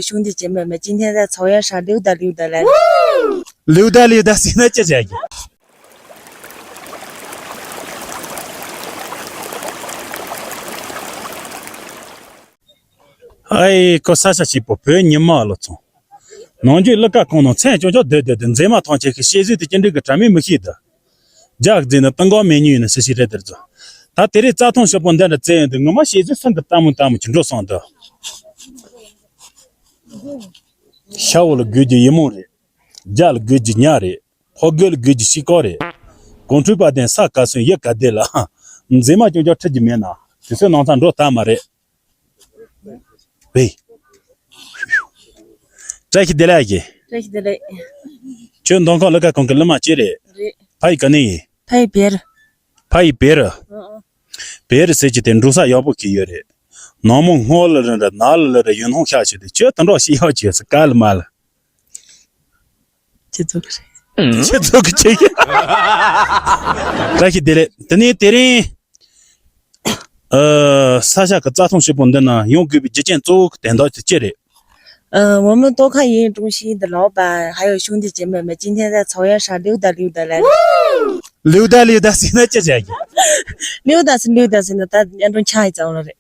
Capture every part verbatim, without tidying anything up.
兄弟姐妹们，今天在草原上溜达溜达来了。溜达溜达是那这这个。哎，ཁོ་ས་ཆ་ཞིག་པོ་བོད་ཉི་མ་ལོ་ཚོང་། ནང་རྒྱུད་གླུ་གར་ཁང་ནང་མཚན་ཅོག་ཅོག་སྡོད་སྡོད་དུ་མཛེས་མ་ཐང་ཆེན་གྱི་ཤེས་བཟོད་དེ་སྐྱིད་འདྲ་གི་དྲ་མིག་མི་ཤེས་དུ། རྒྱག་རྫས་ནི་ཏང་གོ་མེ་ཉུལ་ནི་སི་སི་རེད་དེར་ཚོ། ད་དེ་རིང་རྩྭ་ཐང་ཞིག་པོ་འདི་འདྲ་བཙལ་ཡོང་དུས་ངོ་མ་ཤེས་བཟོད་སུན་དུ་ལྟ་མོ་ལྟ་མོ་གྱི་འགྲོ་སོང་དུ། ཤ་བོ་ལ་དགོས་རྒྱུ་ཡིད་སྨོན་རེད། རྒྱ་ལ་དགོས་རྒྱུ་ཉ་རེད། ཕོ་རྒོད་ལ་དགོས་རྒྱུ་ཤི་ཀོ་རེད། གོང་ཁྲོས་པ་དན་ས་ག་སོན་ཡི་ག་བདེ་ལ། མཛེས་མ་ཅུང་ཅུང་ཁྲིད་ཀྱི་མེད་ན་དུས་ཚོད་ནང་ཚང་འགྲོ་ཐབས་མ་རེད། ཝེ། བཀྲ་ཤིས་བདེ་ལེགས་ཀྱི། བཀྲ་ཤིས་བདེ་ལེགས། ཁྱོད་མདོ་ཁམས་གླུ་གར་ཁང་གི་གླུ་མ་ཅི་རེད། རེད། ཕ་ཡི་ག་ནས་ཡིན། ཕ་ཡི་བེར། ཕ་ཡི་བེར། ཨ་ཨ། བེར་ཟེར་གྱི་དེ་འབྲུ་ས་ཡག་པོ་གི་ཡོད་རེད། ནང་མོ་སྔོ་ལ་རི་འདྲ་ནག་ལ་ལ་རི་ཡུན་ཧོང་ཤ་ཆེ་དེ་ཁྱོད་དུ་འགྲོ་ཤི་ཡག་ཆེ་ས་ག་ལ་མ་ལ། ཁྱེད་ཚོ་གི་རེད། ཁྱེད་ཚོ་གི་ཆེ་གི། བཀྲ་ཤིས་བདེ་ལེགས། དེ་ནས་དེ་རིང་། ཨ། ས་ཆ་གི་རྩྭ་ཐང་ཞིག་པོ་འདི་ན་ཡོང་དགོས་པའི་རྒྱུ་རྐྱེན་གཙོ་བོ་གི་དོན་དག་དེ་ཅི་རེད། 呃，我们多看野营中心的老板，还有兄弟姐妹们，今天在草原上溜达溜达来了。 溜达溜达是那这这个。 溜达是溜达是那，他眼中看一张了嘞。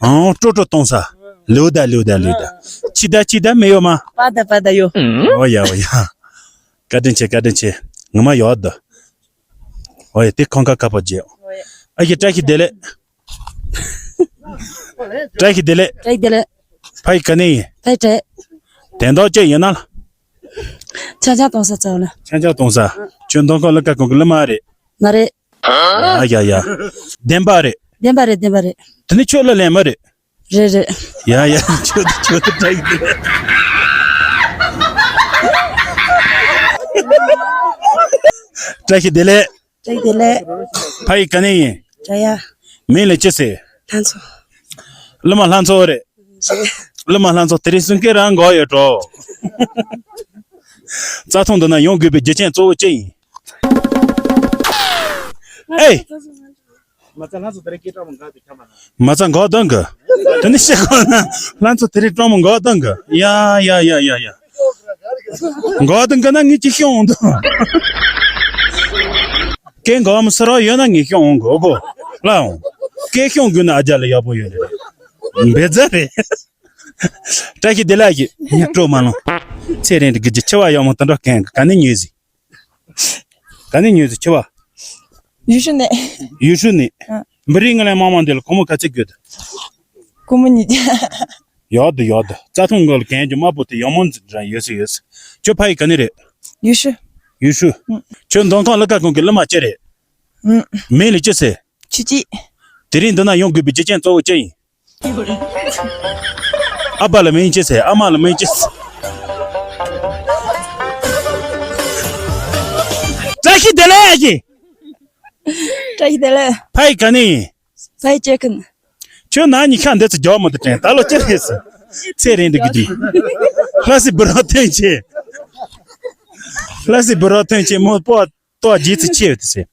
ཨང་། ཀྲོ་ཀྲོ་གཏོང་ས། 溜达溜达溜达། 去的去的没有吗？ ပါတာပါတာ哟。 ཨོ་ཡ་ཨོ་ཡ། བཀའ་དྲིན་ཆེ་བཀའ་དྲིན་ཆེ། ངོ་མ་ཡོད་དོ། ཨོ་ཡ། དེ་ཁང་ཁ་ཁ་པོ་རྒྱས། ཨ་ཡ། བཀྲ་ཤིས་བདེ་ལེགས། བཀྲ་ཤིས་བདེ་ལེགས། བཀྲ་ཤིས་བདེ་ལེགས། ཕ་ཡི་ག་ནས་ཡིན། ཕ་ཡི་བྲེ། དོན་དག་ཅི་ཡིན་ན་ལ། ཆང་ཆང་གཏོང་ས་ཚོ་ལ། ཆང་ཆང་གཏོང་ས། ཁྱོད་མདོ་ཁམས་གླུ་གར་ཁང་གི་གླུ་མ་རེད། མ་རེད། ཡ་ཡ་ཡ། བདེན་པ་རེད། བདེན་པ་རེད་བདེན་པ་རེད། དེ་ནི་ཁྱོད་གླུ་ལེན་མི་རེད། རེད་རེད། ཡ་ཡ། ཁྱོད་ཁྱོད་བཀྲ་ཤིས་བདེ་ལེགས། བཀྲ་ཤིས་བདེ་ལེགས། བཀྲ་ཤིས་བདེ་ལེགས། ཕ་ཡི་ག་ནས་ཡིན། བྲེ་ཡ། མིང་ལ་ཅི་ཟེར། ལྷ་མཚོ། གླུ་མ་ལྷ་མཚོ་རེད། རེད། གླུ་མ་ལྷ་མཚོ་དེ་རིང་སེམས་ཁུར་རང་འགོག་ཡོད་འགྲོ། རྩྭ་ཐང་འདི་ན་ཡོང་དགོས་པའི་རྒྱུ་རྐྱེན་གཙོ་བོ་ཅི་ཡིན། ཨེ། མ་རྩ་ལྷ་མཚོ་དེ་རིང་སྐད་གྲགས་མང་ག་དེ་ཁྱམས་ན། མ་རྩ་འགོག་གཏོང་གི། དེ་ནི་ཤེས་གོ་ན་ལྷ་མཚོ་དེ་རིང་གྲོགས་མོ་འགོག་གཏོང་གི། ཡ་ཡ་ཡ་ཡ་ཡ། འགོག་གཏོང་གི་ན་ངས་ཅི་ཤོང་འདུག་སྐད་འགོག་མི་སེར་བ་ཡོད་ན་ངས་ཤོང་འོང་གི་གོ། ལ་འོང་། སྐད་ཤོང་དགོས་ན་ཨ་ཅག་ལ་ཡག་པོ་ཡོད་རེད། འབེ་རྫ་རེད། བཀྲ་ཤིས་བདེ་ལེགས་ཀྱི་ངས་སྤྲོ་མ་ལོང་། ཚེ་རིང་འདི་གི་ཅི་ཆེ་བ་ཡག་མོ་དེ་འདྲ་གན་གི་ག་ནས་ཉོས་ཟིན། ག་ནས་ཉོས་ཟིན་ཆེ་བ། ཡུལ་ཤུལ་ནས། ཡུལ་ཤུལ་ནས། ཨ། འབུ་རིགས་ངན་ལས་མང་མང་འདི་ལ་སྒོར་མོ་ག་ཚད་དགོས་ད། སྒོར་མོ་ཉིས་བརྒྱ། ཡག་འདུག་ཡག་འདུག་རྩྭ་ཐང་སྒང་ལ་གན་གྱི་དམར་པོ་དེ་ཡག་མོ་འདྲ་ཡོད་ས་ཡོད་ས། ཁྱོད་ཕ་ཡུལ་ག་ནས་རེད། ཡུལ་ཤུལ། ཡུལ་ཤུལ། ཨུ། ཁྱོད་མདོ་ཁམས་གླུ་གར་ཁང་གི་གླུ་མ་ཅི་རེད། ཨུ། མིང་ལ་ཅི་ཟེར། ཆོས་སྐྱིད། དེ་རིང་འདི་ན་ཡོང་དགོས་པའི་རྒྱུ་རྐྱེན་གཙོ་བོ་ཅི་ཡིན། ཨ་ཕ་ལ་མིང་ཅི་ཟེར། ཨ་མ་ལ་མིང་ཅི་ཟེར། བཀྲ་ཤིས་བདེ་ལེགས་ཡ་གི། བཀྲ་ཤིས་བདེ་ལེགས། ཕ་ཡུལ་ག་ནས་ཡིན། ཕ་ཡུལ་ལྕེ་ཁུན། ཁྱོད་ན་ནི་ཤ་འདི་ཚོ་རྒྱག་མི་འདུག་དྲན། ད་ལོ་ཅི་རེད་ཟེར། ཚེ་རིང་འདི་གི་དུས། ལྷ་སའི་འབུ་རོགས་ཐོན་ཆེ། ལྷ་སའི་འབུ་རོགས་ཐོན་ཆེ་མོ་པོ། ཏོག་རྗེས་ཚིག་ཆེ་ཡོད་དེ་ཟེར།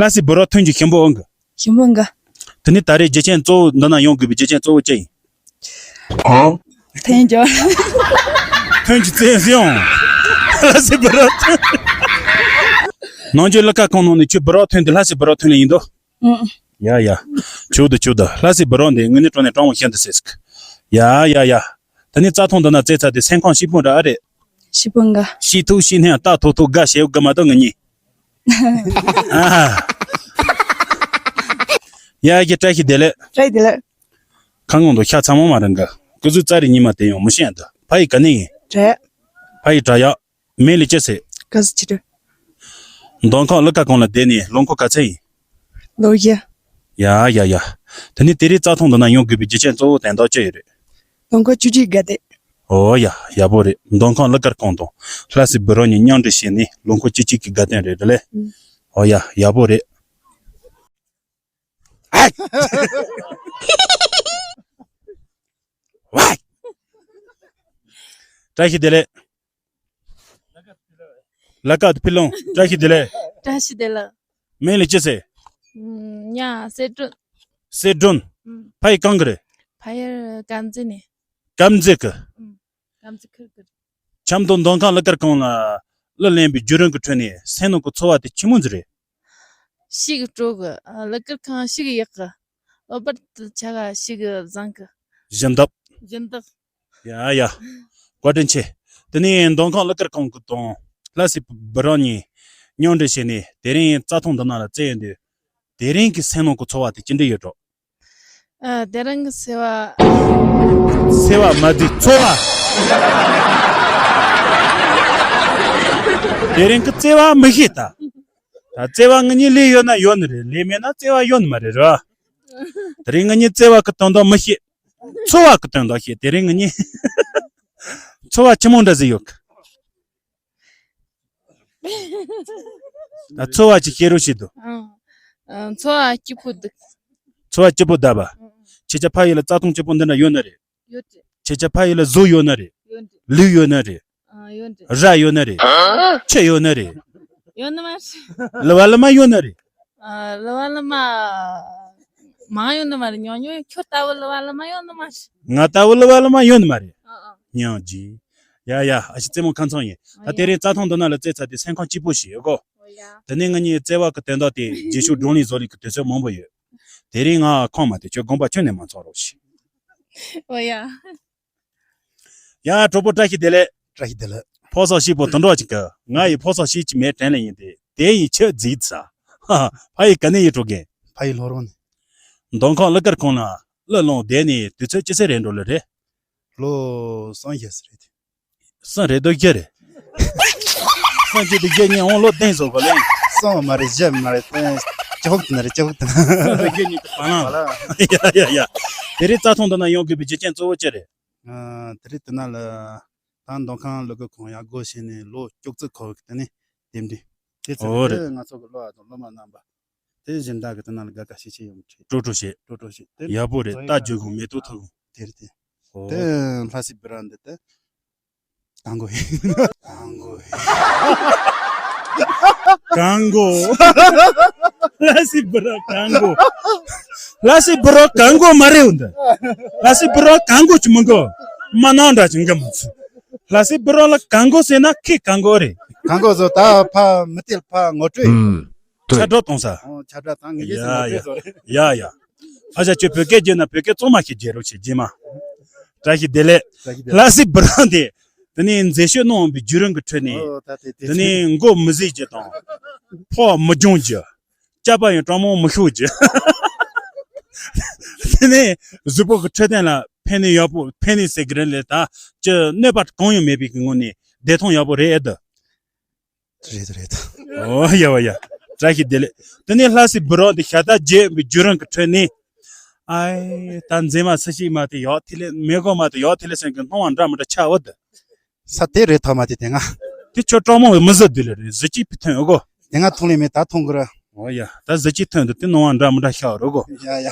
ལྷ་སའི་འབུ་རོགས་ཐོན་གྱི་ཞིམ་པོ་འོང་གི། ཞིམ་པོ་འགའ། དེ་ནི་ད་རེས་རྒྱུ་རྐྱེན་གཙོ་བོ་འདི་ན་ཡོང་དགོས་པའི་རྒྱུ་རྐྱེན་གཙོ་བོ་ཅི་ཡིན། ཐོན་ཀྱང་། ཐོན་གྱི་བཙན་སོང་། ལྷ་སའི་འབུ་རོགས་ཐོན། ནང་ཆོས་གླུ་གར་ཁང་ནང་ནས་ཁྱོད་འབུ་རོགས་ཐོན་དེ་ལྷ་སའི་འབུ་རོགས་ཐོན་ལ་ཡིན་དོ། ཨང་། ཡ་ཡ། ཆུ་དུ་ཆུ་དུ་ལྷ་སའི་འབུ་རོགས་འདི་དངོས་གནས་དྲང་ནས་དྲང་མོ་ཤིན་ཏུ་ཟེར་ཟིག་ཡ་ཡ་ཡ། དེ་ནི་རྩྭ་ཐང་འདི་ན་བཙལ་ཚར་དེ་སེམས་ཁམས་སྐྱིད་པོ་འདྲ་ཨ་རེད། སྐྱིད་པོ་འགའ། སྐྱིད་ཐུག་སྐྱིད་སྣང་ལྟ་ཐུག་ཐུག་དགའ་ཞེ་པོ་གི་མ་གཏོགས་ངེད་གཉིས། ཨ། ཡ་གི་བཀྲ་ཤིས་བདེ་ལེགས། བཀྲ་ཤིས་བདེ་ལེགས། ཁ་ངོ་འདུག་ཤ་ཚ་མོ་མ་རང་གི། སྐུ་གཟུགས་ཙ་རི་ཉི་མ་དེ་ཡང་མི་ཤེས་འདུག་ཕ་ཡུལ་ག་ནས་ཡིན། བྲག་ཕ་ཡུལ་བྲག་ཡག་མིང་ལ་ཅི་ཟེར། ག་ཟེར་ཅི་རེད། མདོ་ཁམས་གླུ་གར་ཁང་ལ་བསྡད་ནས་ལོ་འཁོར་ག་ཚད་ཡིན། ལོ་བཞི། ཡ་ཡ་ཡ། དེ་ནས་དེ་རིང་རྩྭ་ཐང་འདི་ན་ཡོང་དགོས་པའི་རྒྱུ་རྐྱེན་གཙོ་བོ་དོན་དག་ཅི་ཡོད་རེད། ལོ་འཁོར་བཅུ་གཅིག་དགའ་དད། ཨོ་ཡ་ཡག་པོ་རེད། མདོ་ཁམས་གླུ་གར་ཁང་དང་ལྷ་སའི་འབུ་རོགས་གཉིས་མཉམ་འབྲེལ་བྱས་ནས་ལོ་འཁོར་བཅུ་གཅིག་གི་དགའ་སྟོན་རེད་ལེ། ཨོ་ཡ་ཡག་པོ་རེད། བཀྲ་ཤིས་བདེ་ལེགས། ལ་ཀ་ཕི་ལོང་བཀྲ་ཤིས་བདེ་ལེགས། བཀྲ་ཤིས་བདེ་ལེགས། མིང་ལ་ཅི་ཟེར། ཉ་སེ་ཀྲུན། སེ་ཀྲུན། ཕ་ཡུལ་གང་གི་རེད། ཕ་ཡུལ་དཀར་མཛེས་ནས། དཀར་མཛེས་གི། རྒན་ཚེ་ཁུར་གི་རེད། ཆབ་མདོ་མདོ་ཁམས་གླུ་གར་ཁང་ལ་གླུ་ལེན་པའི་བརྒྱུད་རིམ་གྱི་ཁྲོད་ནས་སེམས་ནང་གི་ཚོར་བ་དེ་ཆི་མོ་ཟིག་རེད། ཞེ་གི་སྤྲོ་གི། ཨ། གླུ་གར་ཁང་ཞེ་གི་ཡག་གི། ལྷག་པར་དུ་ཁྱེད་ཀ་ཞེ་གི་བཟང་གི། སྦྱིན་བདག་སྦྱིན་བདག་ཡ་ཡ། བཀའ་དྲིན་ཆེ། དེ་ནས་མདོ་ཁམས་གླུ་གར་ཁང་གི་དང་ལྷ་སྲས་བུ་རང་གཉིས་མཉམ་འབྲེལ་བྱས་ནས་དེ་རིང་རྩྭ་ཐང་འདི་ནང་ལ་བཙལ་ཡོང་དུས། དེ་རིང་གི་སེམས་ནང་གི་ཚོར་བ་དེ་ཅི་འདྲ་ཡོད་འགྲོ། ཨ། དེ་རིང་གི་སེམས་པ། སེམས་པ་མ་བདེ་ཚོར་བ། དེ་རིང་གི་བརྩེ་བ་མི་ཤེས་ད། ད་བརྩེ་བ་ང་གཉིས་ལས་ཡོད་ན་ཡོད་ནི་རེད། ལས་མེད་ན་བརྩེ་བ་ཡོད་ནི་མ་རེད་ར། དེ་རིང་ང་གཉིས་བརྩེ་བ་གི་དོན་དག་མི་ཤེས། ཚོར་བ་གི་དོན་དག་ཤེས། དེ་རིང་ང་གཉིས་ཚོར་བ་ཆི་མོ་འདྲ་ཟིག་ཡོད་གི། ད་ཚོར་བ་ཅིག་བཤད་རོགས་བྱེད་དོ། ཨང་། ཨང་། ཚོར་བ་སྐྱིད་པོ་འདུག་ཚོར་བ་སྐྱིད་པོ་འདུག་པ། ཨང་། ཁྱེད་ཅག་ཕ་ཡུལ་ལ་རྩྭ་ཐང་སྐྱིད་པོ་འདི་འདྲ་ཡོད་ནི་རེད། ཡོད་རེད། ཁྱེད་ཅག་ཕ་ཡུལ་ལ་ཟོག་ཡོད་ནི་རེད། ཡོད་རེད། ལུག་ཡོད་ནི་རེད། ཨ། ཡོད་རེད། ར་ཡོད་ནི་རེད། ཁྱི་ཡོད་ནི་རེད། ཡོད་ནི་མ་རེད། ལུ་བ་ལུ་མ་ཡོད་ནི་རེད། ཨ། ལུ་བ་ལུ་མ་མང་ཡོད་ནི་མ་རེད། ཉུང་ཉུང་། ཁྱོད་ལྟ་བུ་ལུ་བ་ལུ་མ་ཡོད་ནི་མ་རེད། ང་ལྟ་བུ་ལུ་བ་ལུ་མ་ཡོད་ནི་མ་རེད། ཨ་ཨ། སྙིང་རྗེ། ཡ་ཡ། ཨ་ཞེ་རྩེད་མོ་ཁ་ཚང་ཡིན། ད་དེ་རིང་རྩྭ་ཐང་འདི་ནང་ལ་བཙལ་ཚར་དུས་སེམས་ཁམས་སྐྱིད་པོ་ཞིག་ཡོད་གོ། འོ་ཡ། དེ་ནས་ང་གཉིས་བརྩེ་བ་གི་དོན་དག་དེ་རྗེས་ཕྱོགས་བགྲོ་གླེང་བཟོ་ལས་ཀྱི་དུས་ཚོད་མང་པོ་ཡོད། དེ་རིང་ང་ཁོམ་མ་ཐུབ། ཁྱོད་དགོངས་པ་ཁྱོན་ནས་མ་ཚོམ་རོགས་ཞུ། འོ་ཡ། ཡ། གྲོགས་པོ་བཀྲ་ཤིས་བདེ་ལེགས། བཀྲ་ཤིས་བདེ་ལེགས། ཕོ་གསར་སྐྱིད་པོ་དུད་འགྲོ་ཅིག་གི། ང་ཡི་ཕོ་གསར་ཤེས་ཀྱི་མེད་དྲན་ལེ་ཡིན་ཏེ། དེ་ཡི་ཆེད་རྫིག་ཚ། ཕ་ཡི་ག་ནས་ཡིན་གྲོགས་རྒན། ཕ་ཡི་ལྷོ་རོང་ནས། མདོ་ཁམས་གླུ་གར་ཁང་ལ་གླུ་བླངས་བསྡད་ནས་དུས་ཚོད་ཅི་ཟིག་རེད་འགྲོ་ལེ་རེད། ལོ་གསུམ་བཞི་ཟིག་རེད། གསུམ་རེད་དོ། བཞི་རེད། གསུམ་བཅུ་དང་བཞི་གཉིས་འོང་ལོ་བདུན་བཟོ་གོ་ལེ། གསུམ་མ་རེད། བཞི་མ་རེད། བཅུ་དྲུག་དེ་ན་རེད། བཅུ་དྲུག་དེ་ན། གསུམ་དང་བཞི་གཉིས་ཀྱི་བར་ལ། ཡ་ཡ་ཡ། དེ་རིང་རྩྭ་ཐང་འདི་ན་ཡོང་དགོས་པའི་རྒྱུ་རྐྱེན་གཙོ་བོ་ཅི་རེད། ཨ། དེ་རིང་དེ་ན་ལ་ད་མདོ་ཁམས་གླུ་གར་ཁང་ཡར་སྒོ་ཕྱེ་ནས་ལོ་བཅུ་གཅིག་འཁོར་བའི་དེ་ནས་རྟེན་འབྲེལ། དེ་ཚོ་འོ་རེད། དེ་ང་ཚོ་གི་སློབ་པ་དང་སློབ་མ་རྣམ་པ་དེ་སྦྱིན་བདག་གི་དེ་ན་ལ་དགའ་དགའ་ཞིག་བྱེད་ཡོང་གི་རེད། སྤྲོ་སྤྲོ་བྱེད། སྤྲོ་སྤྲོ་བྱེད། དེ་ཡག་པོ་རེད། རྩ་རྒྱུ་གུ་མེ་ཏོག་ཐུག་གུ། དེ་རེད་དེ། འོ། དེ་ལྷ་སྲས་བུ་ར་འདི་དེ། གང་གོ་ཡིན། གང་གོ་ཡིན། གང་གོ། ལྷ་སྲས་བུ་ར་གང་གོ། ལྷ་སྲས་བུ་ར་གང་གོ་མ་རེད་འདི། ལྷ་སྲས་བུ་ར་གང་གོ་ཅི་མི་གོ། མ་ནང་འདྲ་ཅིག་འགའ་མ་ཚུ། ལྷ་སྲས་བུ་ར་ལ་གང་གོ་ཟེར་ན་ཁི་གང་གོ་རེད། གང་གོ་བཟོ་ད་ཕ་མི་དེ་ཕ་ངོ་སྤྲོད། ཨུམ། ཁྱབ་བསྒྲགས་གཏོང་ས། ཨོ། ཁྱབ་བསྒྲགས་དང་ངེས་ཡ་ཡ་ཡ་ཡ། ཨ་ཅག་ཁྱོད་བོད་སྐད་བརྗེད་ན་བོད་སྐད་གཙང་མ་ཞིག་བརྗེད་རོགས་བྱེད། རྗེས་མ། བཀྲ་ཤིས་བདེ་ལེགས། བཀྲ་ཤིས་བདེ་ལེགས། ལྷ་སྲས་བུ་ར་དེ། དེ་ནས་མཛེས་ཤོས་གནང་བའི་བརྒྱུད་རིམ་གྱི་ཁྲོད་ནས། ཨོ། ད་དེ་དེ་དེ་ནས་མགོ་མི་བཟེད་རྒྱུ་དང་། ཕོ་མི་སྦྱོང་རྒྱུ། སྐྱ་པ་ཡང་གྲང་མོ་མི་ཤོར་རྒྱུ། དེ་ནས་གཟུགས་པོ་གི་འཕྲོད་བསྟེན་ལ་ཕན་ནུས་ཡག་པོ། ཕན་ནུས་ཟེར་གི་རེད་ལེ། ད་ཅི་གནོད་པ་གང་ཡང་མེད་པའི་གི་ངོས་ནས་བདེ་ཐང་ཡག་པོ་རེད་ཨེ་འདུག་རེད་རེད། ཨོ་ཡ་བ་ཡ། བཀྲ་ཤིས་བདེ་ལེགས། དེ་ནས་ལྷ་སྲས་བུ་ར་འདི་ཤ་སྟག་བརྗེད་པའི་བརྒྱུད་རིམ་གྱི་ཁྲོད་ནས། ཨའི་ད་མཛེས་མ་སུ་ཞིག་མ་དེ་ཡག་ཐིག་ལེ། མེ་གོ་མ་དེ་ཡག་ཐིག་ལེ་སེང་གི་སྣང་བ་འདྲ་མི་འདྲ་ཆགས་འོ་དེ། ས་དེ་རེད་ཐོག་མ་དེ་དེ་ང་། དེ་ཁྱོད་གྲོགས་མོ་མི་བཟོ་དུས་ལ་རེད། གཟི་བརྗིད་ཕུད་ཐོན་འོ་གོ། དེ་ང་མཐོང་ལེ་མེད། ད་མཐོང་གི་ར། ཨོ་ཡ། ད་གཟི་བརྗིད་ཐོན་འདུག་དེ་སྣང་བ་འདྲ་མི་འདྲ་ཤར་རོ་གོ། ཡ་ཡ།